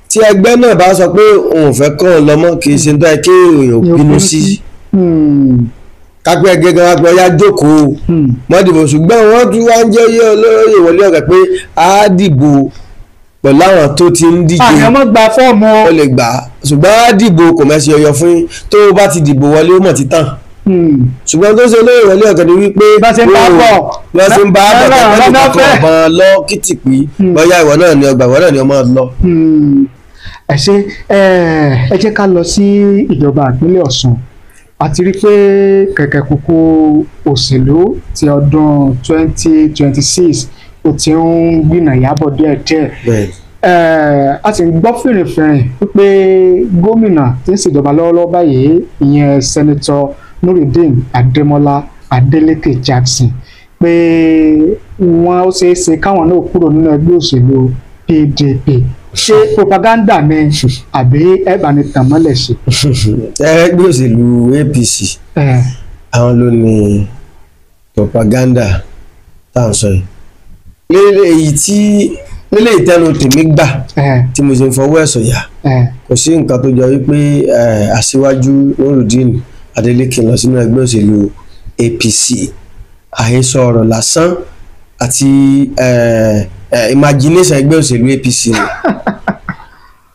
Tí ẹgbẹ́ náà bá sọ pé òun ò fẹ́ kàn án lọ́mọ, kì í ṣe tó yẹ kí èèyàn bínú sí. Kápẹ́ ẹgbẹ́ gan wá pé ọyá jókòó mọ́ dìbò, ṣùgbọ́n wọ́n tún wá ń jẹ́ yé olóyè Wọlé Ọ̀kẹ́ pé á dìbò pẹ̀lú àwọn tó ti ń díje. Àyàn mọ́ gba fọ́ọ̀mù ó lè gbà á, ṣùgbọ́n á dìbò kò mẹ́sì ọyọ fún yín, tó o bá ti dìbò wọlé ó mọ̀ títàn. Ṣùgbọ́n tó ṣe olóyè Wọlé Ọ̀kẹ́ ni wípé bá ṣe ń bá bọ̀ bá ṣe ń bá bọ̀ tẹ́lẹ̀ kankan ọ̀bọ̀n lọ kìtìpí, bóyá ìwọ náà ni ọgbà, ìwọ náà ni ọmọ lọ. Ẹ ṣe, ẹ jẹ́ ká lọ sí ìjọba ìpínlẹ̀ Ọ̀ṣun. A ti rí pé kẹ̀kẹ́ kúkú òṣèlú ti ọdún 2026 ó ti ń gbìnà yábọ̀ díẹ̀díẹ̀. A sì ń gbọ́ fìrìfìrì wípé gómìnà tí ń ṣèjọba lọ́wọ́lọ́wọ́ báyìí, ìyẹn Sẹ́nitọ́ Nurudeen Adémọ́lá Adélékè Jackson, pé wọ́n ó ṣeé ṣe káwọn náà kúrò nínú ẹgbẹ́ òṣèlú PDP. Ṣé propaganda ni àbí ẹ bá ní tàn mọ́lẹ̀ sí? Ẹgbẹ́ òṣèlú APC àwọn ló ní propaganda tá à ń sọ yìí. Èyí tí nílé ìtẹnu tèmi gbà tí mo ṣe ń fọwọ́ ẹ̀ sọ̀yà, kò sí nǹkan tó jọ wípé aṣíwájú Nurudeen Adeleke lọ sínú ẹgbẹ́ òṣèlú APC. Àhesọ ọ̀rọ̀ lásán àti imagination ẹgbẹ́ òṣèlú APC ni,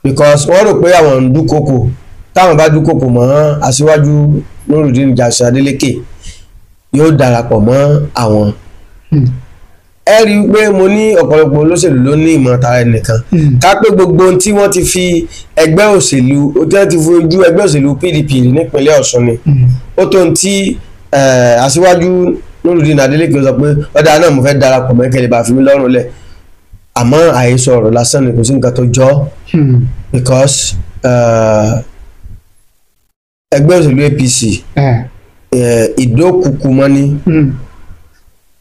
because wọ́n rò pé àwọn ń dúnkokò, táwọn bá dúnkokò mọ́ aṣíwájú Nurudeen Jackson Adeleke yóò darapọ̀ mọ́ àwọn. Ẹ rí i pé mo ní ọ̀pọ̀lọpọ̀ olóṣèlú ló ní ìmọ̀ tara ẹnìkan. Ká pé gbogbo ohun tí wọ́n ti fi ẹgbẹ́ òṣèlú, tí wọ́n ti fi ojú ẹgbẹ́ òṣèlú PDP nípínlẹ̀ Ọ̀ṣun ni ó tó ohun tí aṣíwájú Nurudeen Adeleke sọ pé ọ̀dà náà mo fẹ́ darapọ̀ mọ́ kẹ́lẹ́ bá fi mí lọ́rùn lẹ̀. Àmọ́ àhesọ ọ̀rọ̀ lásán ni, kò sí nǹkan tó jọ, because ẹgbẹ́ òṣèlú APC ìdókùkù mọ́ni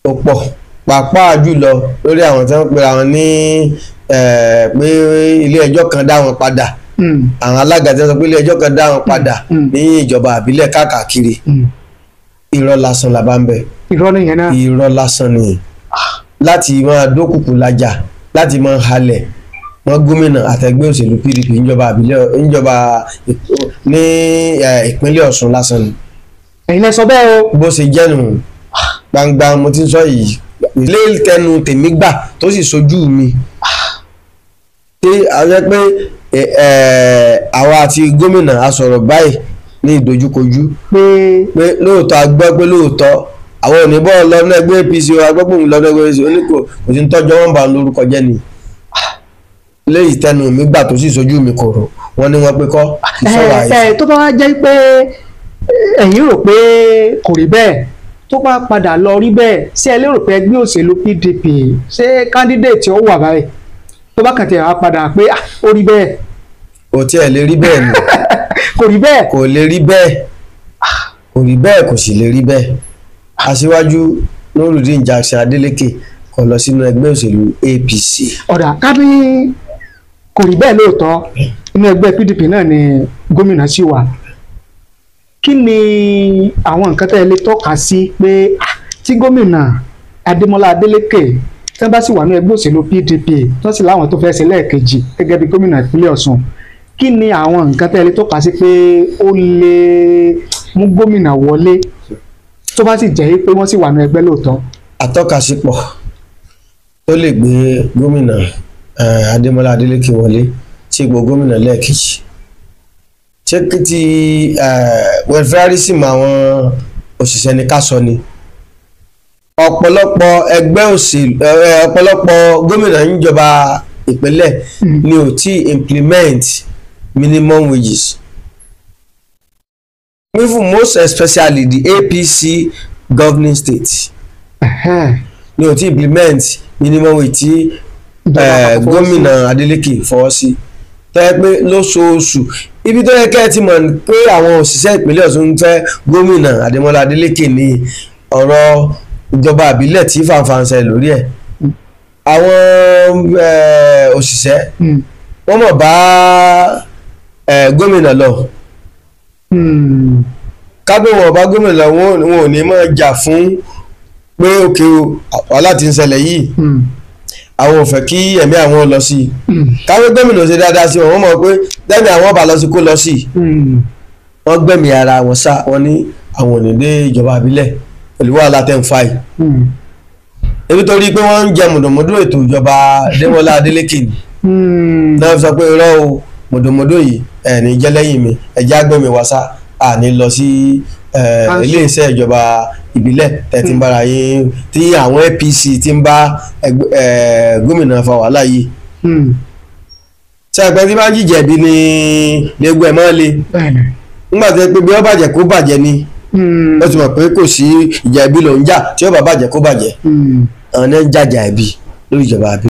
ó pọ̀, pàápàá jùlọ lórí àwọn tí wọ́n pera wọn ní pé ilé ẹjọ́ kan dá wọn padà, àwọn alága tí wọ́n sọ pé ilé ẹjọ́ kan dá wọn padà ní ìjọba àbílẹ̀ káàkiri. Irọ́ lásán la bá ń bẹ̀. Irọ́ nìyẹn náà. Irọ́ lásán ni, láti máa dókùkù lájà, láti máa halẹ̀ mọ́ gómìnà àtẹgbẹ́ òṣèlú PDP níjọba àbílẹ̀ níjọba ní ìpínlẹ̀ Ọ̀ṣun lásán ni. Ẹ̀yin lẹ sọ bẹ́ẹ̀ o. Bó ṣe jẹ́ nù gbangba mo ti ń sọ yìí, ilé ìtẹnu tèmi gbà tó sì sojú mi tí a jẹ́ pé àwa àti gómìnà a sọ̀rọ̀ báyìí ní ìdojúkojú pé lóòótọ́ a gbọ́ pé lóòótọ́ àwọn ò ní bọ́ lọ́nà ẹgbẹ́ APC, o agbọ́ pé òun lọ́nà ẹgbẹ́ APC, ó ní kò sí ń tọ́jọ́ wọn bá ń lórúkọ jẹ́ ni. Ilé ìtẹnu mi gbà tó sì sojú mi kòrò, wọ́n ní wọ́n pé kọ́ ìsọ̀rọ̀ àìsàn. Tó bá wá jẹ́ pé ẹ̀yin rò pé kò rí bẹ́ẹ̀, tó bá padà lọ rí bẹ́ẹ̀, ṣé ẹ lérò pé ẹgbẹ́ òṣèlú PDP ṣé candidate ó wà báyìí tó bá kàn tiẹ̀ wá padà pé ó rí bẹ́ẹ̀? Kò tiẹ̀ lè rí bẹ́ẹ̀ ni. Kò rí bẹ́ẹ̀. Kò lè rí bẹ́ẹ̀, kò rí bẹ́ẹ̀, kò sì lè rí bẹ́ẹ̀. Aṣíwájú Nurudeen Jackson Adeleke kò lọ sínú ẹgbẹ́ òṣèlú APC. Ọ̀dà ká ní kò rí bẹ́ẹ̀ lóòótọ́, inú ẹgbẹ́ PDP náà ni gómìnà sì wà. Kí ni àwọn nǹkan tẹ́ ẹ lè tọ́ka sí pé tí gómìnà Adémọ́lá Adélékè tí wọ́n bá sì wà ní ẹgbẹ́ òṣèlú PDP, tí wọ́n sì láwọn tó fẹ́ ṣe lẹ́ẹ̀kejì gẹ́gẹ́ bí gómìnà ìpínlẹ̀ Ọ̀ṣun, kí ni àwọn nǹkan tẹ́ ẹ lè tọ́ka sí pé ó lè mú gómìnà wọlé tó bá sì jẹ́ pé wọ́n sì wà ní ẹgbẹ́ lóòótọ́? Àtọ́kasí pọ̀ tó lè gbé gómìnà Adémọ́lá Adélékè wọlé sí ipò gómìnà lẹ́ẹ̀kejì. Ṣé kí ti welfareism àwọn òṣìṣẹ́ ni ká sọ ni? Ọ̀pọ̀lọpọ̀ ẹgbẹ́ òṣèlú, ọ̀pọ̀lọpọ̀ gómìnà níjọba ìpínlẹ̀ ni ò tí implement minimum wages, even most especially the APC governing state ni ò tí implement minimum wage tí gómìnà Adeleke fọwọ́ sí, tó yẹ pé lóṣooṣù. Ibi tó yẹ kẹ́ ẹ ti mọ̀ pé àwọn òṣìṣẹ́ ìpínlẹ̀ Ọ̀ṣun ń fẹ́ gómìnà Adémọ́lá Adeleke ní ọ̀rọ̀ ìjọba àbílẹ̀ tí fàǹfà ń ṣẹlẹ̀ lórí ẹ̀. Àwọn òṣìṣẹ́ wọ́n mọ̀ bá gómìnà lọ, kápẹ́ wọn bá gómìnà lọ, wọn ò ní máa jà fún pé òkè o, wàhálà tí ń ṣẹlẹ̀ yìí. Àwọn ò fẹ́ kí ẹ̀mí àwọn lọ sí i. Káwé gómìnà ṣe dáadáa sí wọn, wọ́n mọ̀ pé lẹ́mìí àwọn bá lọ sí kó lọ sí i. Wọ́n gbẹ̀mí ara wọn sá, wọ́n ní àwọn ò ní dé ìjọba àbílẹ̀ pẹ̀lú wàhálà tẹ́ ń fa yìí. Ebi torí pé wọ́n ń jẹ mùdùnmùdù ètò ìjọba Démọ́lá Adélékè ni náà sọ pé irọ́ o, mùdùnmùdù yìí ẹ̀ ní jẹ́ lẹ́yìn mi, ẹ̀jẹ̀ àgbẹ̀mí wa sá, àní lọ sí Council. iléeṣẹ́ ìjọba ìbílẹ̀ tẹ̀tí ń bára yín tí àwọn APC ti ń bá gómìnà fa wàhálà yìí. Ṣé ẹgbẹ́ tí bá ń jìjẹ̀bi ni lẹ́gbẹ́ ẹ̀ máa le? Bẹ́ẹ̀ni. Nígbà tó yẹ pé bí ó bàjẹ́ kó bàjẹ́ ni, ó ti mọ̀ pé kò sí ìjà ẹbí ló ń jà, tí ó bá bàjẹ́ kó bàjẹ́. Àwọn náà ń jàjà ẹbí lórí ìjọba àbí.